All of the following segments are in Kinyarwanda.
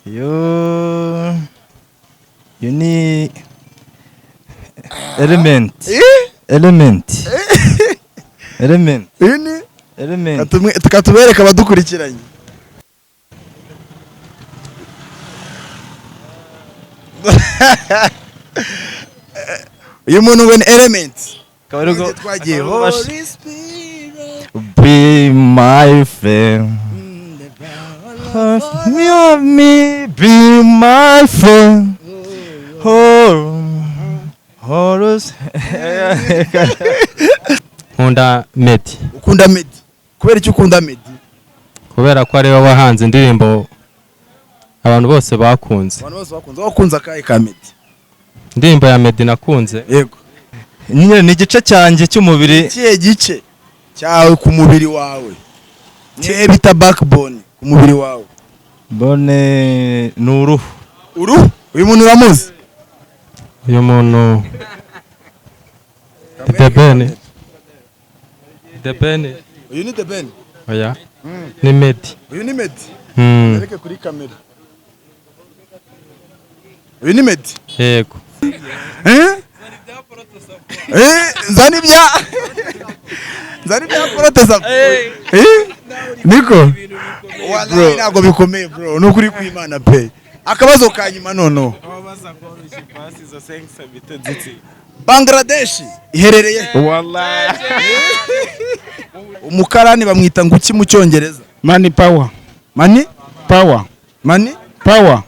Yo ni Element. Element. Element. Uyu ni Element. Katubereka abadukurikiranye. Uyu muntu ngo ni Element. Akaba ari bwo- Twagiye akaba ari bwo Holy Spirit. Be my friend. Love me, be my friend. Oh, Horus. Nkunda Meddy. Ukunda Meddy? Kubera icyo ukunda Meddy? Kubera ko ariwe wahanze indirimbo abantu bose bakunze. Abantu bose bakunze. Wakunze akahe ka Meddy? Indirimbo ya Meddy nakunze. Yego. Nyine ni igice cyanjye cy'umubiri. Ikihe gice cyawe ku mubiri wawe nihe bita backbone ku mubiri wawe? Bone ni uruhu. Uruhu. Uyu muntu uramuzi? Uyu muntu The Ben. The Ben. Uyu ni The Ben? Oya, ni Meddy. Uyu ni Meddy? Mm. Reke kuri kamera. Uyu ni Meddy? Yego. Eh eh, zani ibya protesa. Eh, niko wallahi ntabwo bikomeye bro, ni ukuri kw'Imana pe. Akabazo ka nyuma noneho. Bangladesh iherereye he? Wallahi. Umukarani bamwita ngo iki mu Cyongereza? Money power. Money? Power. Money? Power.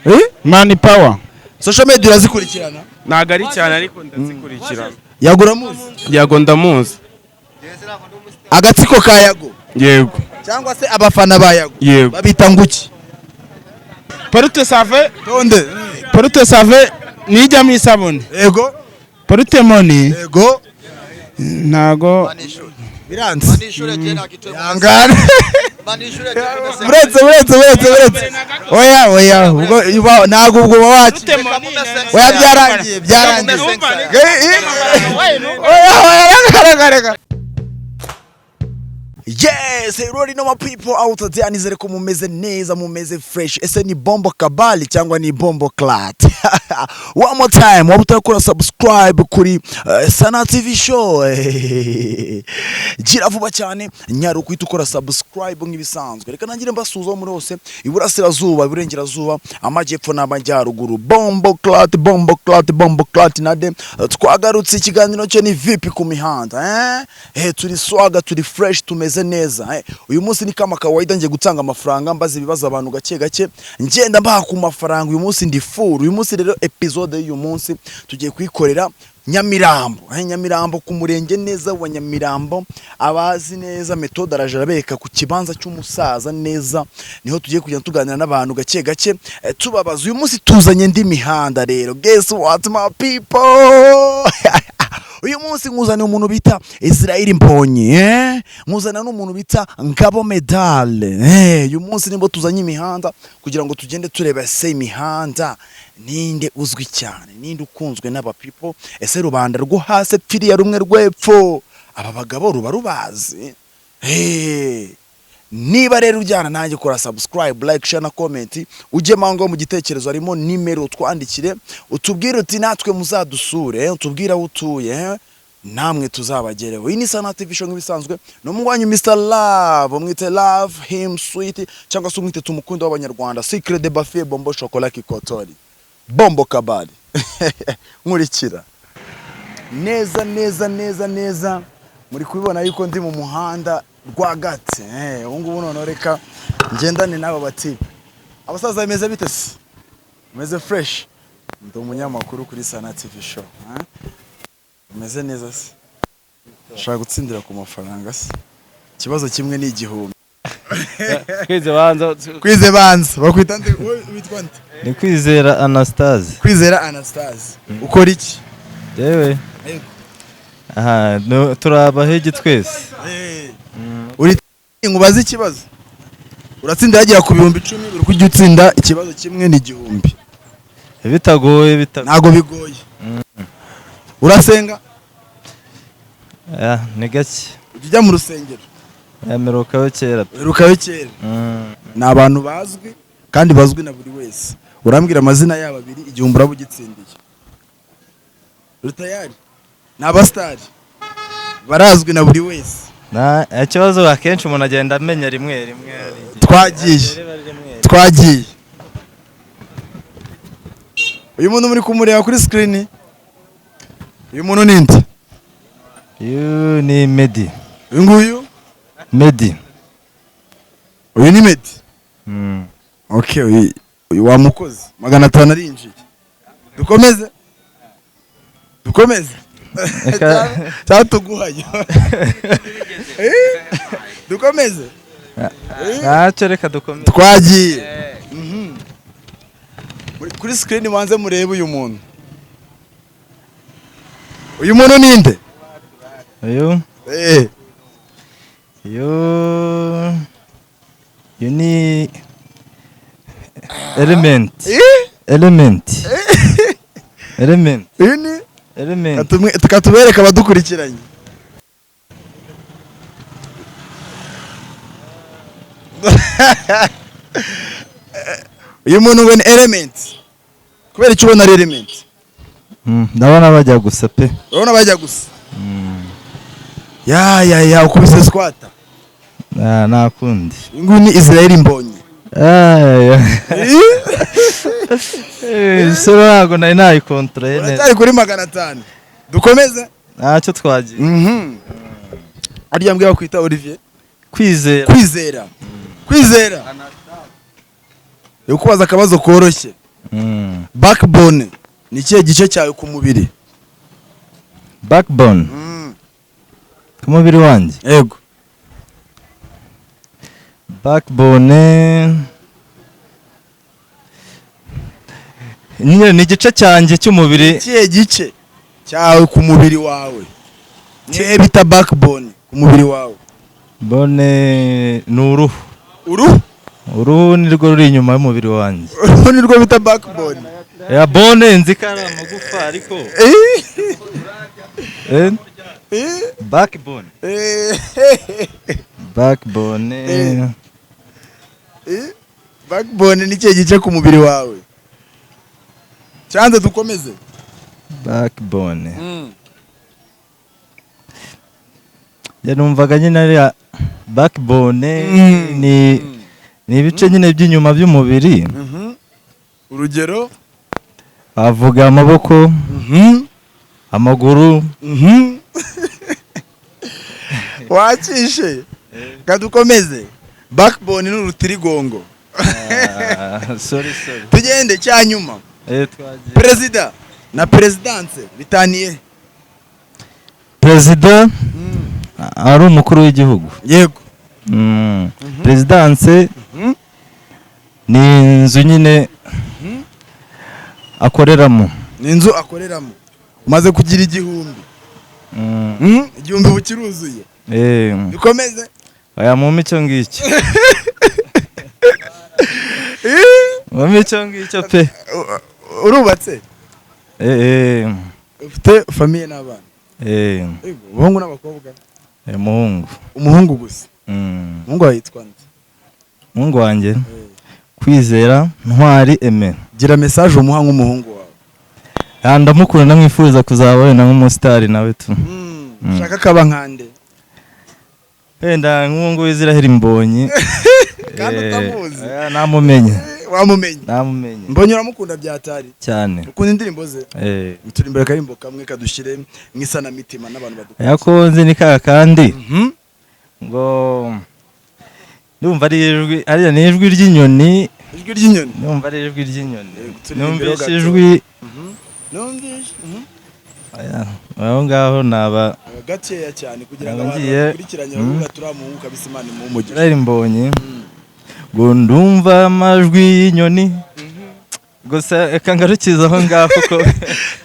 Eh? Money power. Social media urazikurikirana? Ntabwo ari cyane, ariko ndazikurikirana. Yagura muzi? Yago ndamuzi. Agatsiko ka Yago? Yego. Cyangwa se abafana ba Yago? Yego. Babita nguki? Porte savon. Tonde. Porte savon nijyamo isabune. Yego. Porte money. Yego. Ntago. Biranze, yangana. Buretse, buretse, buretse, buretse. Oya, oya, ubwo ntabwo ubwo uba wakira. Oya, byarangiye, byarangiye. Eh, eh. Oya, oya, reka, reka, reka. Yes, already know my people out there, nizere ko mumeze neza, mumeze fresh. Ese ni Bombo Kabali cyangwa ni Bombo Clat? One more time, waba utarakora subscribe kuri Sana TV Show, gira vuba cyane, nyaruka uhita ukora subscribe nk'ibisanzwe. Reka nangire mbasuhuza muri hose, iburasirazuba, iburengerazuba, amajyepfo n'amajyaruguru. Bombo Clat, Bombo Clat, Bombo Clat nade. Twagarutse, ikiganiro cyo ni vipi ku mihanda, eh? Eh, turi swaga, turi fresh, tumeze neza, eh? Uyu munsi ni kama kawaida, ngiye gutanga amafaranga, mbaza ibibazo abantu gake gake, ngenda mbaha ku mafaranga. Uyu munsi ndi full. Uyu munsi rero, episode y'uyu munsi tugiye kuyikorera Nyamirambo, eh, Nyamirambo ku murenge neza wa Nyamirambo. Abazi neza metode araje arabereka ku kibanza cy'umusaza neza, niho tugiye kugenda tuganira n'abantu gake gake, tubabaza. Uyu munsi tuzanye indi mihanda rero. Guess what, my people? Uyu munsi nkuzaniye umuntu bita Israel Mbonyi, eh? Nkuzana n'umuntu bita Ngabo Medale, eh? Uyu munsi nimbo tuzanye imihanda kugira ngo tugende tureba ese imihanda ninde uzwi cyane, ninde ukunzwe n'aba people, ese rubanda rwo hasi pfiriya rumwe rw'epfo aba bagabo ruba rubazi? Hey. Niba rero ujyana nanjye, kora subscribe, like, share na comment. Ujye mango mu gitekerezo harimo nimero, twandikire utubwire uti natwe muzadusure, utubwire aho utuye, namwe tuzabagereho. Iyi ni Sana TV Show nk'ibisanzwe, ni umwanyu Mr Love, umwite Love Him Sweet cyangwa se umwite Tumukunde w'Abanyarwanda, Secret de Buffet, Bombo Chocolat Kikotori, Bombo Kabali. Nkurikira neza neza neza neza. Muri kubibona yuko ndi mu muhanda rwagati. Ubu ngubu noneho reka ngendane n'aba batipe. Abasaza, bimeze bite se? Meze fresh. Ndi umunyamakuru kuri Sana TV Show, eh? Meze neza se? Ushaka gutsindira ku mafaranga se? Ikibazo kimwe ni 1000. Kwize banza. Kwize banza. Bakwita nde? Wowe witwa nde? Ni Kwizera Anastase. Kwizera Anastase, ukora iki? Yewe. Yego. Aha, no, turi abahigi twese. Uri nkubaze ikibazo, uratsinda yagera ku 10,000. Uri kujya utsinda, ikibazo kimwe ni 1000. Bitagoye, bitagoye. Ntabwo bigoye. Urasenga? Ah, ni gake. Ujya ujya mu rusengero? Yamerukayo kera pe. Uherukayo kera? Mm. Ni abantu bazwi. Kandi bazwi na buri wese. Urambwira amazina yabo abiri, 1000 uraba ugitsindiye. Uri tayari? Ni abasitari barazwi na buri wese. Na ikibazo, akenshi umuntu agenda amenya rimwe rimwe. Twagiye. Twagiye. Uyu muntu muri kumureba kuri screen, uyu muntu ni nde? Uyu ni Meddy. Uyu nguyu? Meddy. Uyu ni Meddy? Mm. Okay, uyu wamukoze, 500 arinjiye. Dukomeze, dukomeze cyangwa tuguhaye? Dukomeze? Ntacyo, reka dukomeze. Twagiye. Kuri screen banze murebe uyu muntu. Uyu muntu ni nde? Uyu? Eh. Uyu ni Element. Eh? Element, Element. Uyu ni Element. Katubereka abadukurikiranye. Uyu muntu ngo ni Element. Kubera icyo ubona ari Element? Ndabona bajya gusa pe. Urabona bajya gusa. Ya ya ya, ukubise squat. Ah, nta kundi. Uyu nguyu ni Israel Mbonyi. Eh, sura ntabwo nari nayikontoreye neza. Uracyari kuri 500. Dukomeze? Ntacyo, twagiye. Ariya mbwa bakwita Olivier? Kwizera. Kwizera, Kwizera, ukubaza akabazo koroshye. Backbone ni ikihe gice cyawe ku mubiri? Backbone ku mubiri wanjye? Yego. Backbone nyine ni igice cyanjye cy'umubiri. Ikihe gice cyawe ku mubiri wawe? Nihe bita backbone ku mubiri wawe? Bone ni uruhu. Uruhu? Uruhu ni rwo ruri inyuma y'umubiri wanjye. Uruhu ni rwo bita backbone? Ya, bone nzi ko ari amagufa, ariko backbone, backbone. Backbone ni ikihe gice ku mubiri wawe? Cyanze dukomeze? Backbone ya, numvaga nyine ari backbone ni ibice nyine by'inyuma by'umubiri. Urugero? Avuga amaboko, amaguru. Wakishe kadukomeze. Backbone ni urutirigongo. Ah, sorry, sorry. Tugende cyanyuma. Eh, twagiye. Perezida na perezidanse bitaniye? Perezida ari umukuru w'igihugu. Yego. Perezidanse ni inzu nyine akoreramo. Ni inzu akoreramo. Umaze kugira 1000. 1000 ubu kiruzuye. Dukomeze? Oya, mumpe icyo ngicyo, mumpe icyo ngicyo pe. Urubatse? Eh. Ufite famille n'abana? Eh. Yego, abahungu n'abakobwa? Umuhungu. Umuhungu gusa? Umuhungu wawe yitwa nde? Umuhungu wanjye, Kwizera Ntwari Aime. Gira message umuha nk'umuhungu wawe. Ah, ndamukunda, ndamwifuriza kuzaba wenda nk'umusitari nawe tu. Ushaka akaba nkande? Wenda nk'uwo nguwo Israel Mbonyi. Kandi Eh, utamuzi. Namumenye. Wamumenye? Namumenye. Mbonye uramukunda byatari? Cyane. Ukunda indirimbo ze? Eh. Turi imbere akarimbo kamwe kadushyire mu isanamitima n'abantu badukunda. Yakunze ni ka kandi ngo ndumva ari ijwi, ariya ni ijwi ry'inyoni. Ijwi ry'inyoni? Ndumva ari ijwi ry'inyoni. Turi imbere Numvise gato. ijwi. Numvise. Aya, aho ngaho naba Gakeya cyane kugira ngo Naba abantu ngiye- bakurikiranye bavuga turiya muhungu kabisa, Imana imuhe umugisha. Israel Mbonyi ngo ndumva amajwi y'inyoni gusa. Reka ngarukize aho ngaho kuko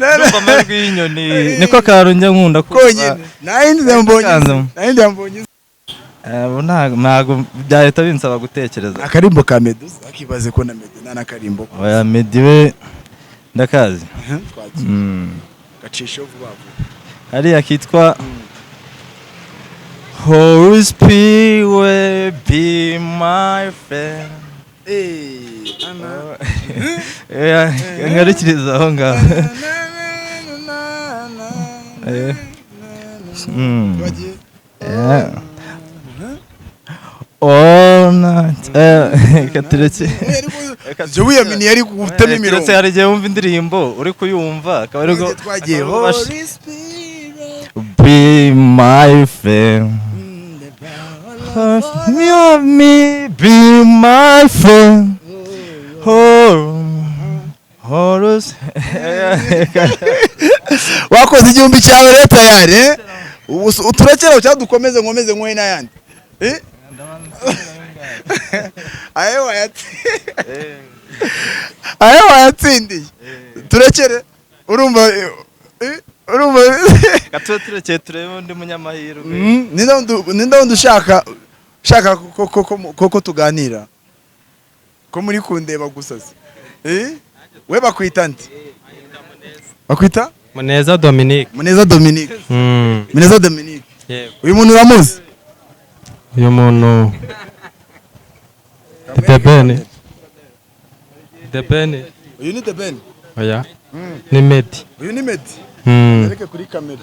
ndumva amajwi y'inyoni niko kantu njya nkunda kumva. Konyine, nta yindi yambonye. Kanzamo. Nta yindi yambonye. Ubu ntabwo byahita binsaba gutekereza. Akarimbo ka Medusa, akibaze ko na Meddy nta n'akarimbo. Oya, Meddy we ndakazi. Twagiye. Gacisheho vuba vuba. Hariya kitwa Holy Spirit will be my friend. Ana. Ngarukiriza aho ngaho. Twagiye. All night. Reka tureke. Jya wiyaminiye ari gutema Turetse imirongo. hari igihe wumva indirimbo uri kuyumva akaba ari bwo Twagiye. akaba aribwo Holy Spirit. Be my friend. Me of me, be my friend. Oh, Horus. Wakoze 1000 cyawe rero tayari, eh? Ubu turekere cyangwa dukomeze, nkomeze nkuhe n'ayandi? Eh? Ayo wayatsindiye, turekere. Urumva, urumva? Reka tube turekeye, turebe undi munyamahirwe. Ninde wundi ushaka ko tuganira, ko muri kundeba gusa se? Eh? We bakwita nde? Bakwita? Muneza Dominique. Muneza Dominique. Muneza Dominique. Yego. Uyu muntu uramuzi? Uyu muntu The Ben, The Ben. Uyu ni The Ben? Oya, ni Meddy. Uyu ni Meddy? Reke kuri kamera,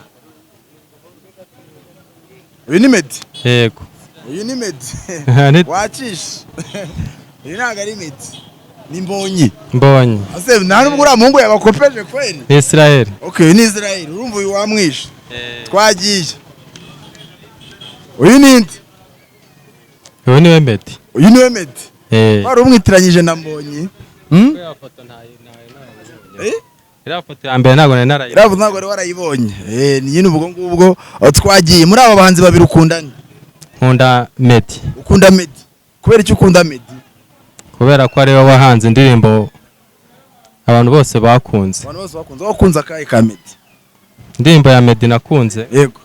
uyu ni Meddy? Yego. Uyu ni Meddy? Wacisha, uyu ntabwo ari Meddy, ni Mbonyi. Mbonyi. Ase nta nubwo uriya muhungu yabakopeje kweli. Ni Israel. Okay, uyu ni Israel. Urumva uyu wamwishe. Twagiye, uyu ni nde? Uyu niwe Meddy. Uyu niwe Meddy? Eh. Wari umwitiranyije na Mbonyi? Hmm? Eh? Iriya foto ya mbere ntabwo nari narayibonye. Iriya ntabwo wari warayibonye. Eh, ni nyine ubwo ngubwo. Aho twagiye, muri aba bahanzi babiri ukunda nde? Nkunda Meddy. Ukunda Meddy. Kubera icyo ukunda Meddy? Kubera ko ariwe wahanze indirimbo abantu bose bakunze. Abantu bose bakunze. Wakunze akahe ka Meddy? Indirimbo ya Meddy nakunze, Yego.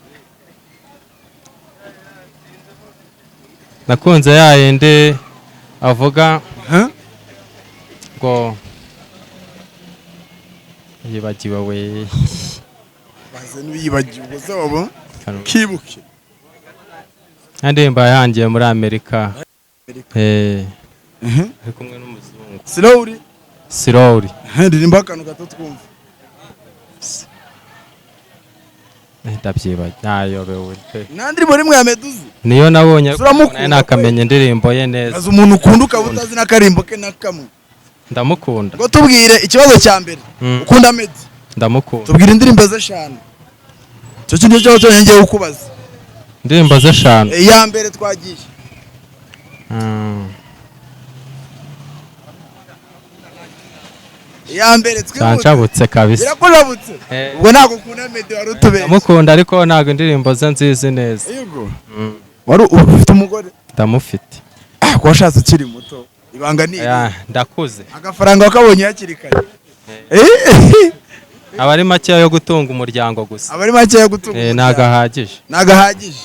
nakunze ya yindi avuga Huh? ngo yibagiwe we. Baze n'uyibagiwe ubwo se wabo kibuke. Ya ndirimbo yahangiye muri Amerika. Amerika. Eh, ari kumwe n'umuzungu. Slowly. Slowly. Ririmba akantu gato twumva. Ndabyibagiwe, nayobewe pe. Nta ndirimbo rimwe ya Meddy uzi? Niyo nabonye, ariko Uramukunda nari nakamenya indirimbo ye neza. Azi umuntu ukunda ukaba utazi n'akarimbo ke na kamwe? Ndamukunda. Ngo tubwire ikibazo cya mbere. Ukunda Meddy? Ndamukunda. Tubwire indirimbo ze 5. Icyo kintu cyo cyonyine ngiye kukubaza. Indirimbo ze 5? Iya mbere, twagiye. Iya mbere, twihute. Zancabutse kabisa. Birakurabutse? Eh. Ubwo ntabwo ukunda Meddy, wari utubeshye. Ndamukunda, ariko ntabwo indirimbo ze nzizi neza. Yego. Wari ufite umugore? Ndamufite. Ah, ko washatse ukiri muto, ibanga ni iri? Ya, ndakuze. Agafaranga wakabonye hakiri kare. Eh? Aba ari makeya yo gutunga umuryango gusa. Aba ari make yo gutunga Eh, ntabwo umuryango. ahagije. Ntabwo ahagije.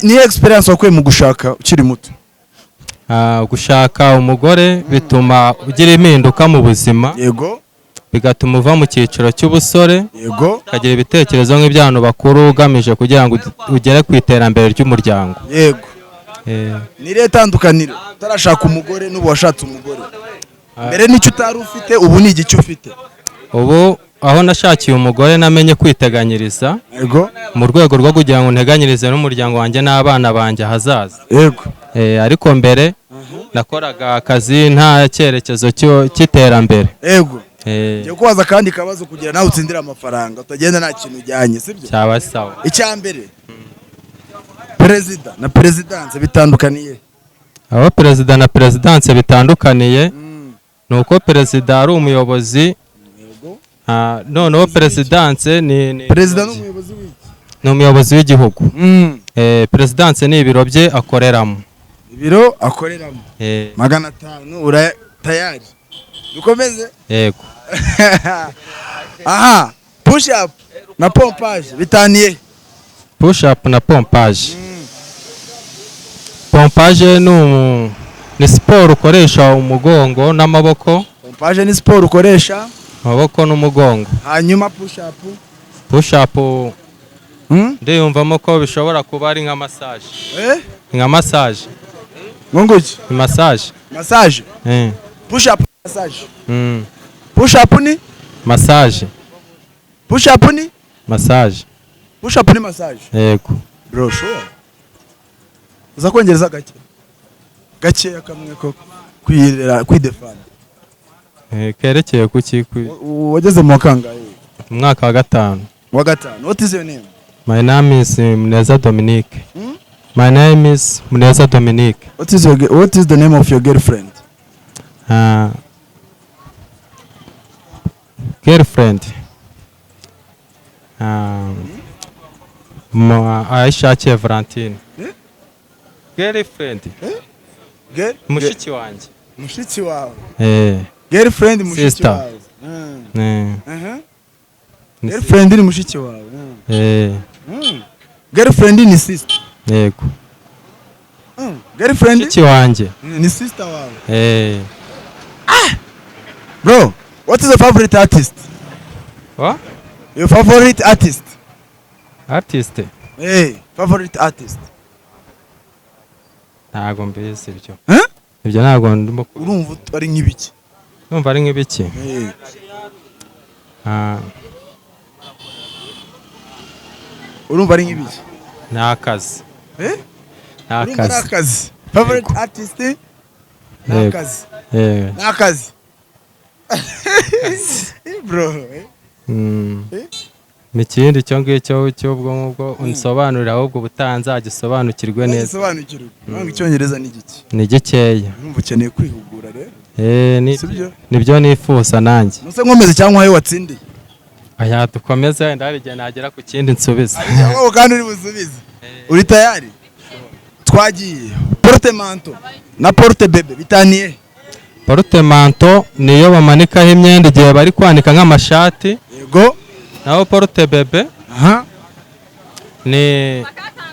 Ni experience wakuye mu gushaka ukiri muto? Ah, gushaka umugore bituma ugira impinduka mu buzima, bigatuma uva mu cyiciro cy'ubusore, ukagira ibitekerezo nk'iby'abantu bakuru, ugamije kugira ngo ugere ku iterambere ry'umuryango. Eh. Ni irihe tandukaniro utarashaka umugore n'ubu washatse umugore? Mbere n'icyo utari ufite, ubu ni igiki ufite? Ubu aho nashakiye umugore namenye kwiteganyiriza mu rwego rwo kugira ngo nteganyirize n'umuryango wanjye n'abana banjye ahazaza. Eh, ariko mbere nakoraga akazi nta cyerekezo cy'iterambere. Eh. Ngiye kubaza akandi kabazo kugira nawe utsindire amafaranga, utagenda nta kintu ujyanye, sibyo? Cyaba sawa. Icya mbere, perezida na perezidanse bitandukaniye? Aho perezida na perezidanse bitandukaniye ni uko perezida ari umuyobozi, noneho perezidanse ni Perezida ni umuyobozi w'iki? Ni umuyobozi w'igihugu. Eh, perezidanse ni ibiro bye akoreramo. Ibiro akoreramo. Eh. 500 ura tayari, dukomeze? Yego. Aha, push up na pompage bitaniye? Push up na pompage. Pompage ni siporo ukoresha umugongo n'amaboko. Pompage ni siporo ukoresha Amaboko n'umugongo. Hanyuma push up? Push up ndiyumvamo ko bishobora kuba ari nka massage. Eh? Nka massage. Ngo nguki? Ni massage. Massage? Eh. Push up, massage. Push up ni? Massage. Push up ni? Massage. Push up ni massage? Yego. Bro, sure? Uza kongereza gake gakeya kamwe ko kwirera, kwidefanda. Kerekeye kuki? Wageze mu wa kangahe? Mu mwaka wa gatanu. Wa gatanu. What is your name? My name is Muneza Dominique. Hmm? My name is Muneza Dominique. What is the name of your girlfriend? Girlfriend. Aishakiye Valentine. Eh? Girlfriend. Girl? Mushiki wanjye. Mushiki wawe? Eh. Girlfriend, mushiki Sister. wawe. Eh. Ni Girlfriend ni mushiki wawe. Eh. Girlfriend ni sister? Yego. Girlfriend Mushiki wanjye. Ni sister wawe? Eh. Bro, what is your favorite artist? What? Your favorite artist? Artist. Hey, favorite artist. Ntago mbizi ibyo. Eh? Ibyo ntabwo ndimo Urumva ari nk'ibiki? Numva ari nk'ibiki? Eh. Ah, Urumva ari nk'ibiki? Ni akazi. Eh? Ni Urumva ari akazi. akazi. Favorite artist ni Yego. akazi. Eh. Ni akazi. Bro, eh? Eh? Ni ikindi icyo ngicyo cy'ubwo ngubwo unsobanurira, ahubwo ubutaha nzagisobanukirwe neza. Ntagisobanukirwa. Urumva icyongereza ni giki? Ni gikeya. Urumva ukeneye kwihugura rero. Eh, Sibyo? Nibyo nifuza nanjye. Nuse nkomeze cyangwa ayo watsindiye? Aya, dukomeze, wenda hari igihe nagera ku kindi nsubiza. Cyangwa kandi uri busubize. Uri tayari? Twagiye. Portemanteau na porte bébé bitaniye? Portemanteau niyo bamanikaho imyenda igihe bari kwanika nk'amashati. Yego. Naho porte bébé ni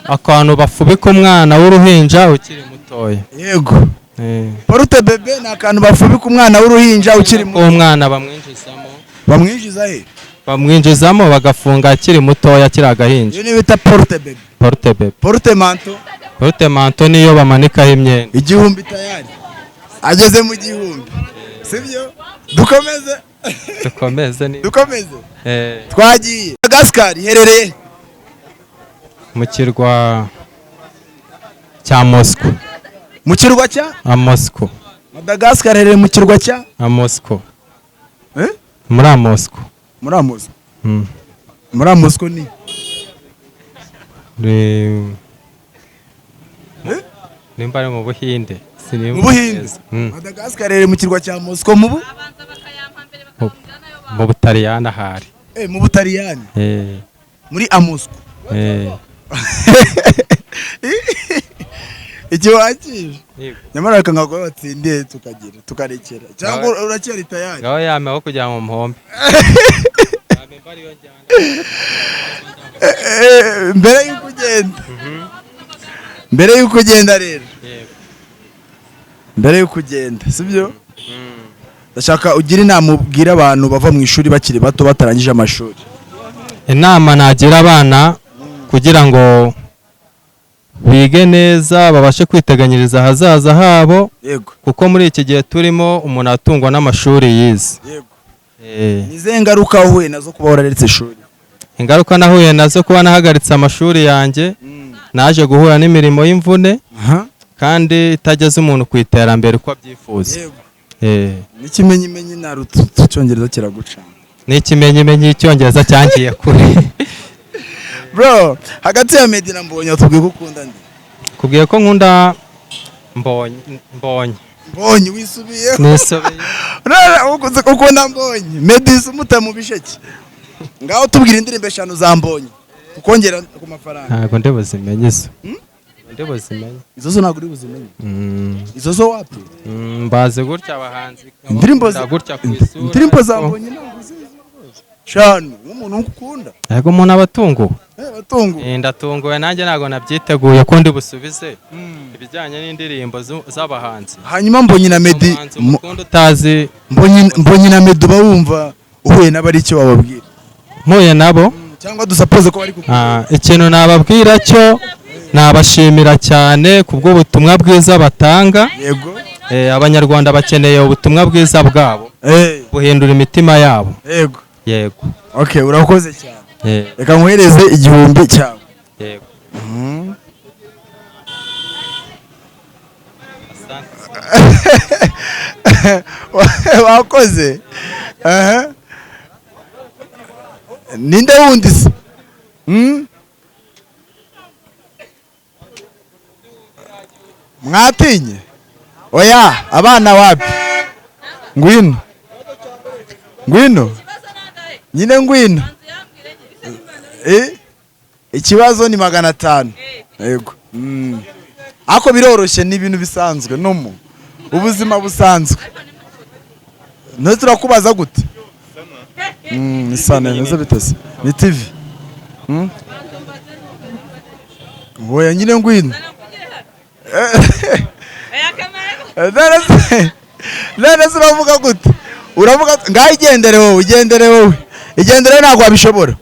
akantu bafubika umwana w'uruhinja ukiri mutoya. Yego. Eh. Porte bébé ni akantu bafubika umwana w'uruhinja ukiri muto. Umwana bamwinjizamo. Bamwinjiza he? Bamwinjizamo bagafunga akiri mutoya, akiri agahinja. Iyo niyo bita porte bébé. Porte bébé. Portemanteau? Portemanteau niyo bamanikaho imyenda. 1000 tayari. Ageze mu 1000. Sibyo? Dukomeze. Dukomeze ni. Dukomeze. Eh. Twagiye. Madagascar iherereye? Mu kirwa cya Moscow. Mu kirwa cya? A Moscow. Madagascar iherereye mu kirwa cya? A Moscow. Eh? Muri a Moscow. Muri Moscow. Muri Moscow ni? Ni Eh? nimba ari mu Buhinde, sinibuka Mu Buhinde? neza. Madagascar iherereye mu kirwa cya Moscow mu bu? Mu Butaliyani ahari. Eh, mu Butaliyani. Eh. Muri Moscow. Eh. Icyo wakije. Yego. Nyamara reka nkaguha watsindiye, tukagira tukarekera, cyangwa uracyari tayari? Ngaho yameho kugira ngo mpombe. Mbere y'uko ugenda, mbere y'uko ugenda rero, Yego. mbere y'uko ugenda, sibyo, ndashaka ugira inama ubwira abantu bava mu ishuri bakiri bato, batarangije amashuri. Inama nagira abana kugira ngo bige neza, babashe kwiteganyiriza ahazaza habo, kuko muri iki gihe turimo umuntu atungwa n'amashuri yize. Ni izihe ngaruka wahuye nazo kuba wararetse ishuri? Ingaruka nahuye nazo kuba nahagaritse amashuri yanjye, naje guhura n'imirimo y'imvune kandi itageza umuntu ku iterambere uko abyifuza. N'ikimenyimenyi nta icyongereza kiragucanga. N'ikimenyimenyi icyongereza cyangiye kure. Bro, hagati ya Meddy na Mbonyi watubwiye ko ukunda nde? Kubwiye ko nkunda Mbonyi, Mbonyi. Mbonyi, wisubiyeho? Nisubiye. None ukunda Mbonyi, Meddy umuta mu bisheke. Ngaho tubwira indirimbo eshanu za Mbonyi tukongera ku mafaranga. Ntabwo ndi buzimenye izo, ndi buzimenye. Izo zo ntabwo uri buzimenye? Mm. Izo zo wapi? Mbazi gutya abahanzi Indirimbo nkabakunda gutya ku isura, indirimbo za ariko- Mbonyi ntabwo uzizi rwose? Eshanu nk'umuntu ukunda. Ariko umuntu aba atunguwe. Eh, batungu. Eh, ndatunguwe nanjye, ntabwo nabyiteguye ko ndi busubize ibijyanye n'indirimbo z'abahanzi. Hanyuma Mbonyi na Meddy Umuhanzi umukunda utazi. Mbonyi na Meddy, uba wumva uhuye n'abari icyo wababwira? Mpuye nabo? Cyangwa dusapoze ko bari kukureba. Ah, ikintu nababwira cyo Nabashimira cyane kubw'ubutumwa bwiza batanga. Yego. Abanyarwanda bakeneye ubutumwa bwiza bwabo buhindura imitima yabo. Yego. Yego. Okay, urakoze cyane. Reka nkuhereze 1000 cyawe. Yego. Wakoze. Aha. Ninde wundi se? Mwatinye? Oya, abana wapi? Ngwino. Ngwino. Nyine ngwino. Ikibazo ni 500. Yego. Ako biroroshye, ni ibintu bisanzwe no mu ubuzima busanzwe. None turakubaza gute? Isana neza bitase. Ni TV. Oya nyine ngwino. None se uravuga gute? Uravuga ngaho igendere wowe, igendere wowe. Igendere ntabwo wabishobora.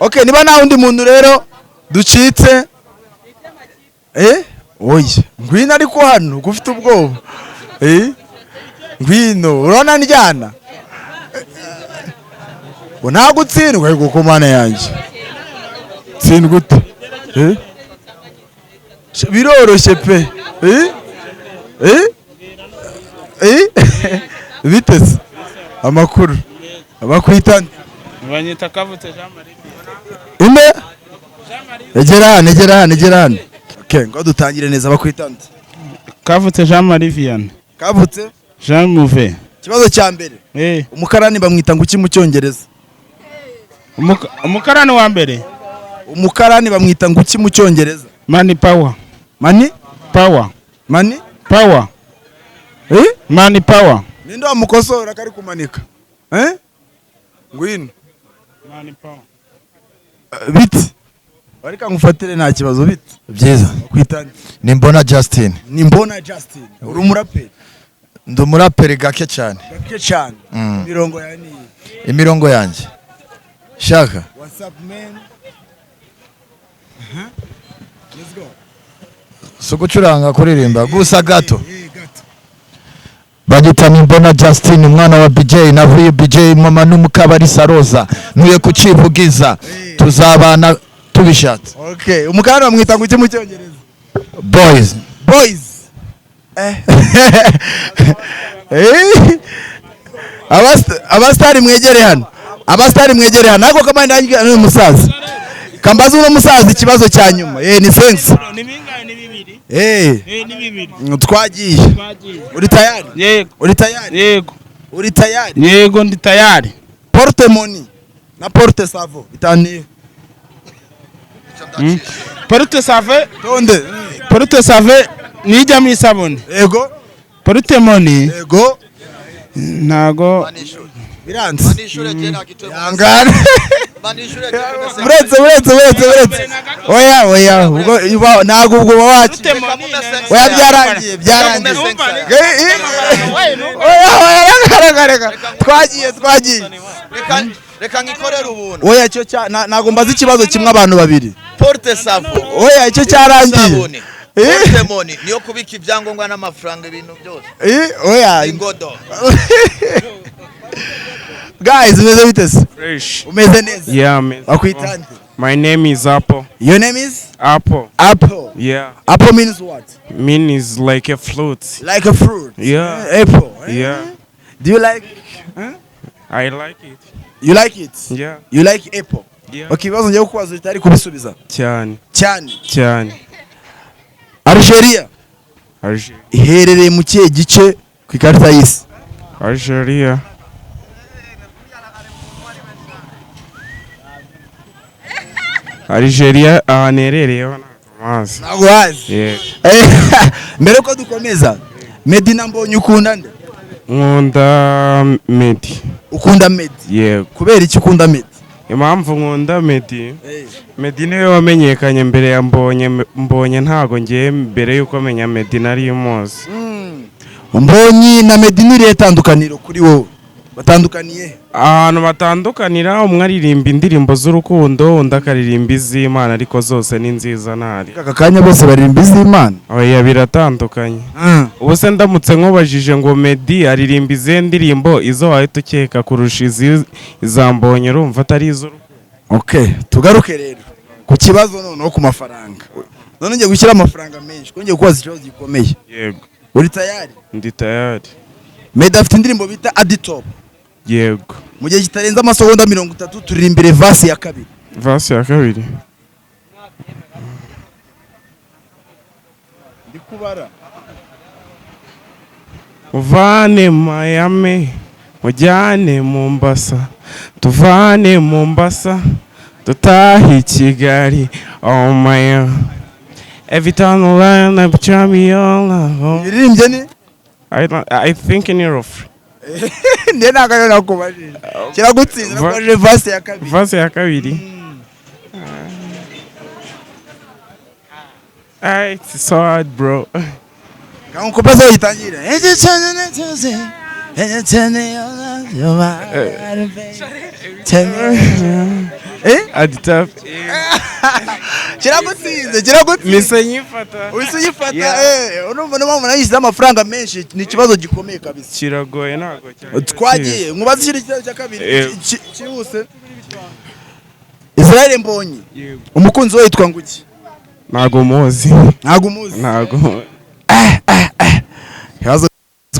Okay, niba nta undi muntu rero ducitse. Oya, ngwino ariko hano gufite ubwoba. Ngwino, urabona njyana. Nta gutsindwa ariko ku Mana yanjye. Tsindwa ute? Biroroshye pe. Biteze amakuru abakwita Banyita Kavutse Jean Marie. Inde? Egera hano, egera hano. Okay, ngo dutangire neza, bakwita nde? Kavutse Jean Marie Vianney. Kavutse Jean Mouve. Ikibazo cya mbere. Umukarani bamwita ngo iki mu Cyongereza? Umukarani wa mbere. Umukarani bamwita ngo iki mu Cyongereza? Money power. Money? Power. Money? Power. Money power. Ninde wamukosora kari kumanika? Ngwino. Money power. Biti. Ariko ngufatire nta kibazo biti. Byiza. Kwitana. Ni Mbona Justin. Ni Mbona Justin. Uri umuraperi? Ndi umuraperi gake cyane. Gake cyane. Imirongo yawe ni Imirongo yanjye. Shaka. What's up man? Let's go. So gucuranga kuririmba gusa gato. Bagita ni Mbona Justin umwana wa BJ navuye BJ mama n'umukabari Saroza ntuye kucivugiza tuzabana tubishatse. Okay, umukarani bamwita ngo iki mu Cyongereza? Boys. Boys. Abastari mwegere hano. Abastari mwegere hano. Nako kamandi ndangiye n'uyu musaza. Kambaza uno musaza ikibazo cya nyuma. Ni thanks. Ni bingahe? Ni bibiri. Ni bibiri. Twagiye. Uri tayari? Yego. Uri tayari? Yego. Uri tayari? Yego, ndi tayari. Porte money na porte savon bitaniye. Porte savon. Tonde. Porte savon nijya mu isabune. Yego. Porte money. Yego. Ntago biranze. Yangana. Buretse. Oya ubwo ntago ubwo wacu. Oya byarangiye. Oya reka. Twagiye. Reka ngikorere ubuntu. Oya cyo ntago mbaza ikibazo kimwe abantu babiri. Porte savon. Oya icyo cyarangiye. Porte money niyo kubika ibyangombwa n'amafaranga ibintu byose. Oya ingodo. Guys, umeze bite se? Fresh. Umeze neza? Yeah, man. Bakwita nde? My name is Apple. Your name is? Apple. Apple. Yeah. Apple means what? Mean is like a fruit. Like a fruit. Yeah. Apple. Yeah. Do you like? I like it. You like it? Yeah. You like apple? Yeah. Okay, ibibazo ngiye kukubaza utari kubisubiza. Cyane. Cyane. Cyane. Algeria. Algeria. Iherereye mu kihe gice ku ikarita y'isi? Algeria. Algeria ahantu iherereyeho ntabwo mpazi. Ntabwo wazi. Mbere ko dukomeza, Medina Mbonyi ukunda nde? Nkunda Meddy. Ukunda Meddy? Yego. Kubera iki ukunda Meddy? Impamvu nkunda Meddy, Meddy niwe wamenyekanye mbere ya Mbonye. Mbonye ntago ngiye mbere yuko menya Meddy nari muzi. Mbonyi na Meddy ni irihe tandukaniro kuri wowe? Batandukaniye? Ahantu batandukanira, umwe aririmba indirimbo z'urukundo, undi akaririmba iz'Imana, ariko zose ni nziza, ntari. Aka kanya bose baririmba iz'Imana. Oya, biratandukanye. Ubu se ndamutse nkubajije ngo Meddy aririmba izihe ndirimbo, izo wahita ukeka kurusha izi iza Mbonye, urumva atari iz'urukundo? Okay, tugaruke rero ku kibazo noneho, ku mafaranga. None ngiye gushyira amafaranga menshi kuko ngiye kubaza ikibazo gikomeye. Yego. Uri tayari? Ndi tayari. Meddy afite indirimbo bita Aditop. Yego. Mu gihe kitarenze amasegonda 30, turirimbire verse ya kabiri. Verse ya kabiri? Ndi kubara. Uvane Miami ujyane Mombasa, tuvane Mombasa dutahe i Kigali, oh my, every time I line up try me all. Ibiririmbye ni I think in Europe. Ndiye, ntabwo ariyo nakubajije. Kiragutsinze. Nakubajije verse ya kabiri. Verse ya kabiri. Ah, it's so hard, bro. Kanguka aho gitangira. Eh? Aditap. Kiragutsinze, kiragutsinze. Mise nyifata. Uhise uyifata. Yeah. Urumva niyo mpamvu nayishyizeho amafaranga menshi, ni ikibazo gikomeye kabisa. Kiragoye, ntabwo cyari. Twagiye, nkubaze ikindi kibazo cya kabiri cyihuse. Israel Mbonyi, Yego. umukunzi we yitwa nguki? Ntago muzi. Ntabwo umuzi? Ntago. Ikibazo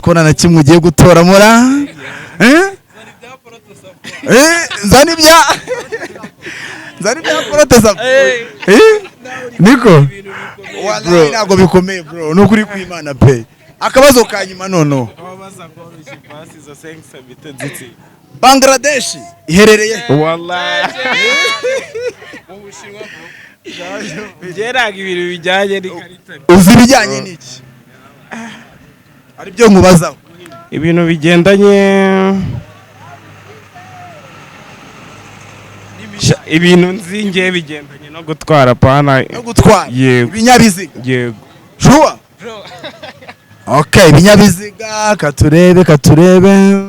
kubona na kimwe ugiye gutora mura, eh? Eh, zana ibya protesa, eh? Niko wallahi ntabwo bikomeye, bro, ni ukuri kw'Imana pe. Akabazo ka nyuma noneho. Bangladesh iherereye? Wallahi byeraga ibintu bijyanye n'ikarita. Uzi ibijyanye n'iki? Ari byo nkubazaho. Ibintu bigendanye, ibintu nzi ngewe bigendanye no gutwara, pana. No gutwara. Yego. Ibinyabiziga. Yego. Sure. Okay, ibinyabiziga, katurebe, katurebe.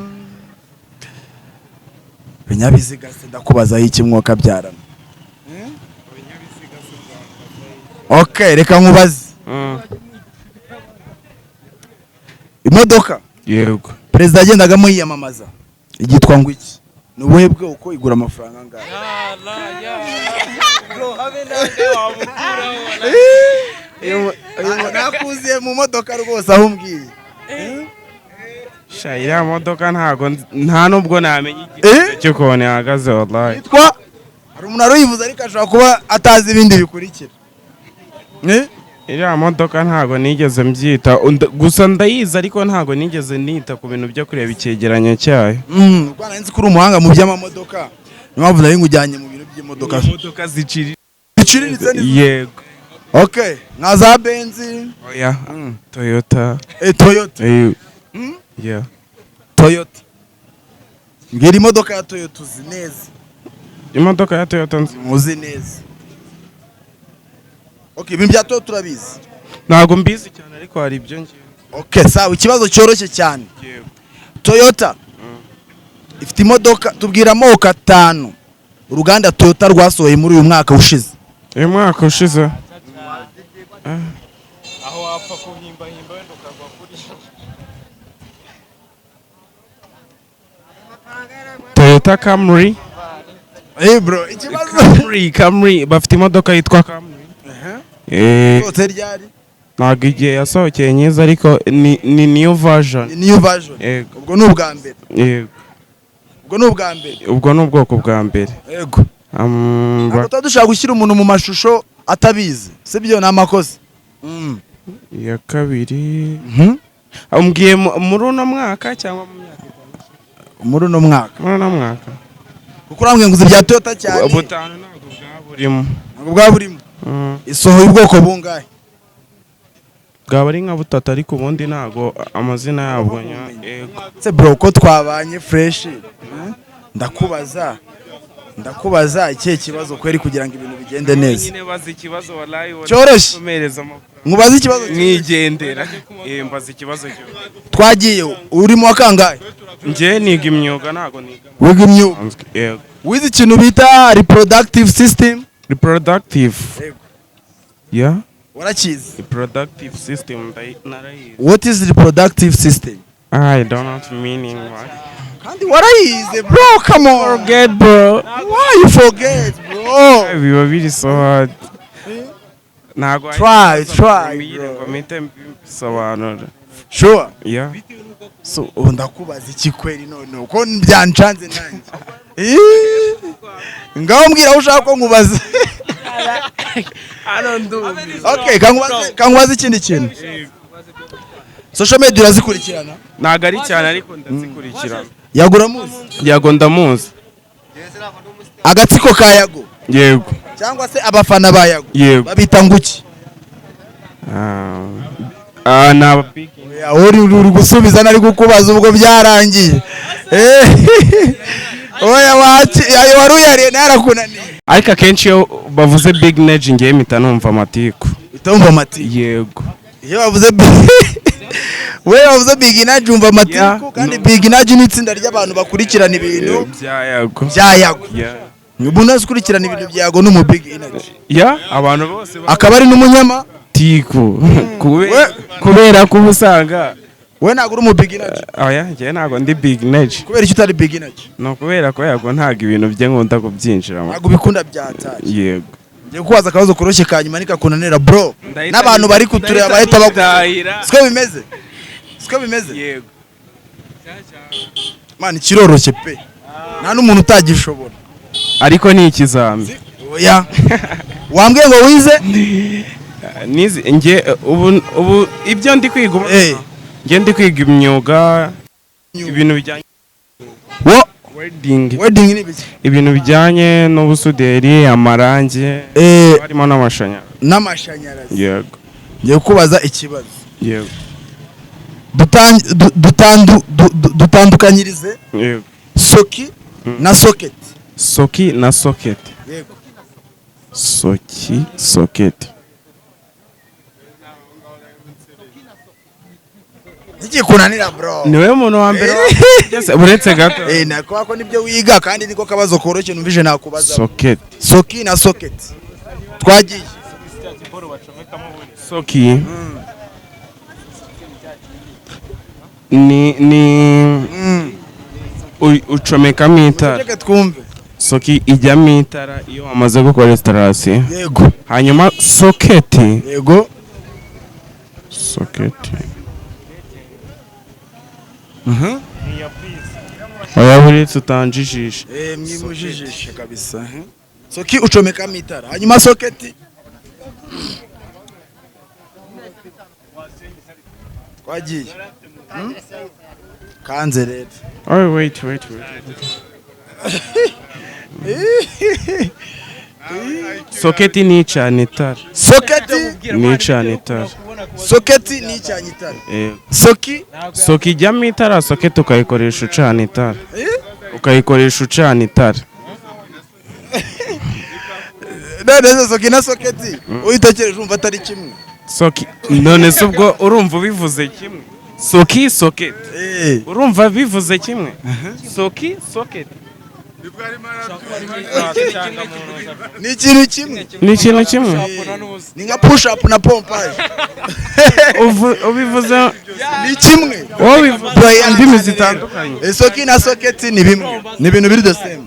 Ibinyabiziga se ndakubazaho iki, mwuka byarama? Okay, reka nkubaze. Imodoka perezida yagendagamo yiyamamaza igitwa ngo iki? Ni ubuhe bwoko? Igura amafaranga angahe? Nakuziye mu modoka rwose aho umbwiye. Sha, iriya modoka ntago nta nubwo namenya igiciro cy'ukuntu ihagaze, wallahi. Yitwa, hari umuntu wari ariko ashobora kuba atazi ibindi bikurikira. Eh? Iriya modoka ntago nigeze mbyita. Gusa ndayizi, ariko ntago nigeze nita ku bintu byo kureba icyegeranyo cyayo. Rwanda, nzi ko uri umuhanga mu by'amamodoka, niyo mpamvu nari nkujyanye mu bintu by'imodoka. Imodoka ziciriritse. Ziciriritse ni Yego. Okay, nka za Benzi? Oya, Toyota. Eh, Toyota. Yeah. Toyota, mbwira imodoka ya Toyota uzi neza. Imodoka ya Toyota nzi? Muzi neza. Okay, ibintu bya Toyota urabizi? Ntago mbizi cyane, ariko hari ibyo ngiye. Okay, sawa, ikibazo cyoroshye cyane. Yego. Toyota ifite imodoka, tubwira amoko atanu uruganda Toyota rwasohoye muri uyu mwaka ushize. Uyu mwaka ushize? Aho wapfa kuhimbahimba wenda ukagwa kuri Toyota Camry. Eh bro, ikibazo. Camry, bafite imodoka yitwa Camry. Sohotse ryari? Ntabwo igihe yasohokeye nyiza, ariko ni new version. Ni new version? Yego. Ubwo ni ubwa mbere? Yego. Ubwo ni ubwa mbere? Ubwo ni ubwoko bwa mbere. Yego. Ntabwo tuba dushaka gushyira umuntu mu mashusho atabizi, sibyo? Ni amakosa. Iya kabiri umbwiye muri uno mwaka cyangwa mu myaka itanu? Muri uno mwaka. Muri uno mwaka. Kuko urambwiye ngo uzi ibya Toyota cyane. Butanu ntabwo bwaba burimo. Ntabwo bwaba burimo. Isohoye ubwoko bungahe? Bwaba ari nka butatu, ariko ubundi ntabwo amazina yabwo yego. Se bro, ko twabanye fresh, ndakubaza ikihe kibazo kweri kugira ngo ibintu bigende neza? Nyine baza ikibazo, wallahi. Cyoroshye. Umereza amafaranga. Nkubaze ikibazo cyoroshye. Mwigendera, mbaza ikibazo cyoroshye. Twagiye, uri mu wa kangahe? Njye niga imyuga, ntago niga. Wiga imyuga? Yego. Wize ikintu bita reproductive system? Reproductive, yeah. Warakizi? Reproductive system, narayize. What is reproductive system? I don't know meaning what. Kandi warayize, bro, come on. Forget, bro. Why you forget, bro? Biba biri so hard, ntago. Try, try, Mbwire bro. ngo mpite mbisobanura. Sure? Yeah. So ubu ndakubaza iki kweri none uko byancanze nanjye? Ngaho mbwira aho ushaka ko nkubaza. Okay, kankubaze ikindi kintu. Social media urazikurikirana? Ntago ari cyane, ariko ndazikurikirana. Yago uramuzi? Yago ndamuzi. Agatsiko ka Yago Yego. cyangwa se abafana ba Yago babita nguki? Ah, ni aba big. Oya, uri gusubiza nari kukubaza, ubwo byarangiye. Oya, waki ayo wari uyariye nayo arakunaniye. Ariko akenshi iyo bavuze big energy, ngewe mpita numva amatiku. Utumva amatiku? Yego. Iyo bavuze we bavuze big energy umva amatiku? Yeah. Kandi big energy ni itsinda ry'abantu bakurikirana ibintu bya Yago. bya Yago. Yeah. Umuntu wese ukurikirana ibintu bya Yago ni umu big energy. Yeah, abantu bose Akaba ari n'umunyama tiku kubera ko uba usanga We ntabwo uri umu big energy? Oya, njyewe ntabwo ndi big energy. Kubera icyo utari big energy? Ni ukubera ko Yago ntabwo ibintu bye nkunda kubyinjiramo. Ntabwo ubikunda byatari? Yego. Ngiye kubaza akabazo koroshye ka nyuma, nikakunanira, bro, n'abantu bari kutureba bahita ndahita. Siko bimeze? Yego. Man, kiroroshye pe, nta n'umuntu utagishobora. Ariko ni ikizami? Oya, wambwiye ngo wize? Nize njye ubu ibyo ndi kwiga ubu, njye ndi kwiga imyuga, ibintu bijyanye Wo welding. Welding ni ibiki? Ibintu bijyanye n'ubusuderi, amarangi, harimo n'amashanyarazi. N'amashanyarazi? Yego. Ngiye kubaza ikibazo. Yego. Dutandukanyirize soki na socket. Soki na socket? Yego. Soki, socket. Ntikikunanira, bro. Niwe muntu wa mbere uretse gato. Nakuba ko nibyo wiga, kandi niko kabazo koroshye numvise nakubaza. Socket. Soki na socket, twagiye. Soki ni ucomekamo itara. Reka twumve. Soki ijyamo itara iyo wamaze gukora installation. Hanyuma socket, socket, oya, buretse utanjijisha. Mwimujijishe kabisa. Soki ucomekamo itara, hanyuma socket, twagiye. Kanze rero. Oh, wait, wait, wait. Socket ni icana itara. Socket Ni icana itara. Socket ni icanye itara? Soki? Soki ijyamo itara, socket ukayikoresha ucana itara. Ukayikoresha ucana itara. None se soki na socket uyitekereje umva atari kimwe? Soki, none se ubwo urumva ubivuze kimwe? Soki, socket. Urumva bivuze kimwe? Soki, socket. Ni ikintu kimwe. Ni ikintu kimwe. Ni nka push up na pompage. Ubivuze Ni kimwe. Wowe ubivuze Bro, mu ndimi zitandukanye. Soki na socket ni bimwe, ni ibintu biri the same,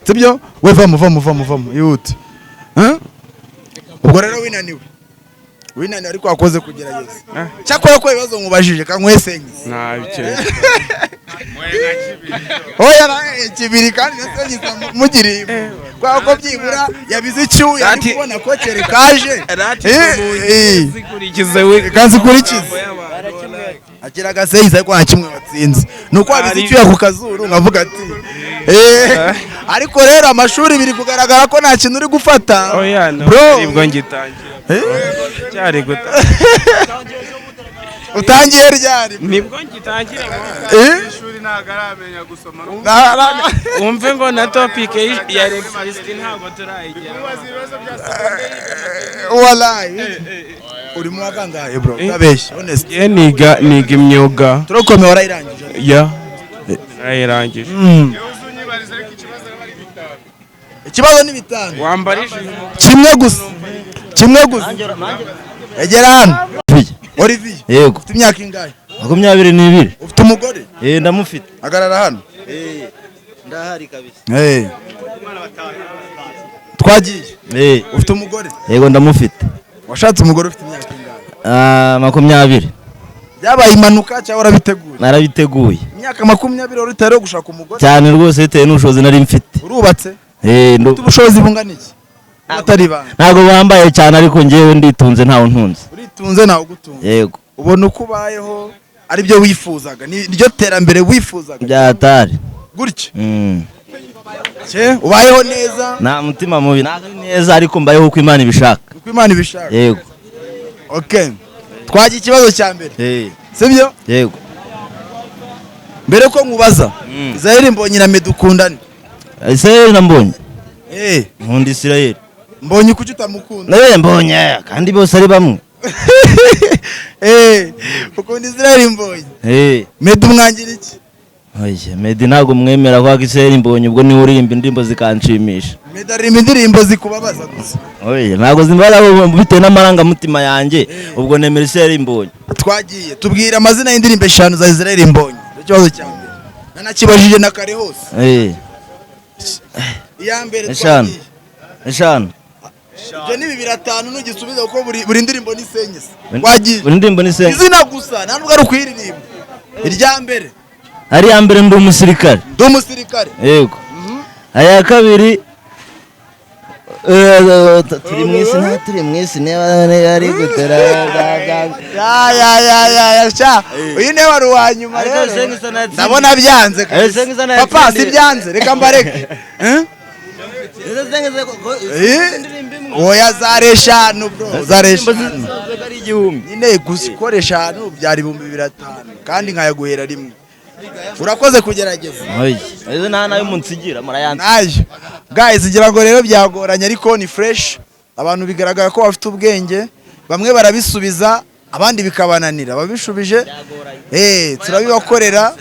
sibyo? We vamo, vamo, vamo, vamo, ihute. Huh? Ubwo rero winaniwe, winaniwe, ariko wakoze kugerageza. Cyakora ko ibibazo nkubajije kankwesenye. Ntabyo. Oya, kibiri kandi nasenyisa mugiriye impuhwe. Kubera ko byibura yabize icyuya ari kubona ko kere kaje. Zikurikize we. Reka nzikurikize. Akira agasenyisa, ariko nta kimwe watsinze, ni uko wabize icyuya ku kazuru nkavuga ati ariko rero amashuri biri kugaragara ko nta kintu uri gufata. Oya, no. Bro. Nibwo ngitangira. Cyari gutangira. Utangiye ryari? Nibwo ngitangira. Eh? Ishuri ntabwo aramenya gusoma no Wumve ngo na topic ya electricity ntabwo turayigera. kubaza ibibazo bya segonderi. Wallahi uri mu wa kangahe, bro? Eh. Utabeshya, honest. Njye niga imyuga. Tronc commun warayirangije? Ya. Narayirangije. Uzunyibariza, ariko ikibazo araba ari bitanu. Ikibazo ni bitanu. Wambarije. Kimwe gusa, kimwe gusa. Egera hano, Olivier. Yego. Ufite imyaka ingahe? 22. Ufite umugore? Eh, ndamufite. Hagarara hano. Ndahari kabisa. Twagiye. Eh. Ufite umugore? Yego, ndamufite. Washatse umugore ufite imyaka ingahe? Ah, 20. Byabaye impanuka cyangwa warabiteguye? Narabiteguye. Imyaka 20 wari utari gushaka umugore? Cyane rwose, bitewe n'ubushobozi nari mfite. Urubatse? Eh. Ufite ubushobozi bungana iki, atari ibanga? Ntabwo bambaye cyane, ariko njyewe nditunze, ntawe ntunze. Uritunze, ntawe ugutunze? Yego. Ubona uko ubayeho ari byo wifuzaga, ni ryo terambere wifuzaga? Byatari. Gutya? Cye, ubayeho neza? Nta mutima mubi, ntabwo ari neza, ariko mbayeho uko Imana ibishaka. Uko Imana ibishaka. Yego. Okay, twagiye ikibazo cya mbere. Eh. Sibyo? Yego. Mbere ko nkubaza, Israel Mbonyi na Meddy ukundane? Israel na Mbonyi? Eh. Nkunda Israel. Mbonyi kuki utamukunda? Nawe Mbonye, kandi bose ari bamwe. Eh, ukunda Israel Mbonyi? Eh. Meddy umwangira iki? Oya, Meddy ntabwo mwemera, kwa Israel Mbonyi ubwo niwe uririmba indirimbo zikanshimisha. Meddy aririmba indirimbo zikubabaza gusa. Oya, ntabwo zimbara bitewe n'amarangamutima yanjye, ubwo nemera Israel Mbonyi. Twagiye, tubwira amazina y'indirimbo eshanu za Israel Mbonyi. Icyo kibazo cya mbere nanakibajije na kare hose. Iya mbere. Eshanu. Twagiye. Eshanu. Ibyo ni bibiri atanu nugisubiza, kuko buri ndirimbo ni senyisi. Twagiye. Buri ndirimbo ni senye? Izina gusa, nta nubwo ari ukuyiririmba. Irya mbere. Ari iya mbere, Ndi Umusirikare. Ndi Umusirikare. Yego. Aya kabiri, turi mu isi, nta turi mu isi niba niba ari gutera. Ya ya ya ya ya, sha, uyu niwe wari uwa nyuma. Ariko Rero Sengi natsindiye. ndabona byanze kabisa. Sengi Papa, si natsindiye. byanze, reka mbareke. Eh? Eh? Oya, zari eshanu bro, zari eshanu. Ari 1000. Nyine gusa ukora eshanu byari 2500, kandi nkayaguhera rimwe. Urakoze kugerageza. Oya, izo nta nayo munsigira murayanze. Nayo guys, ngira ngo rero byagoranye, ariko ni fresh. Abantu bigaragara ko bafite ubwenge, bamwe barabisubiza, abandi bikabananira. Ababishubije, turabibakorera.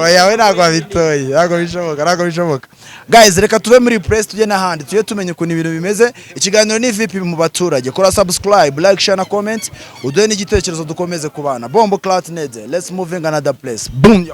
Oya, we ntabwo wabitoye, ntabwo bishoboka, ntabwo bishoboka. Guys, reka tube muri press, tujye n'ahandi, tujye tumenya ukuntu ibintu bimeze. Ikiganiro ni VIP mu baturage. Kora subscribe, like, share na comment, uduhe n'igitekerezo, dukomeze kubana. Bombo clat nede, let's moving another place. Boom.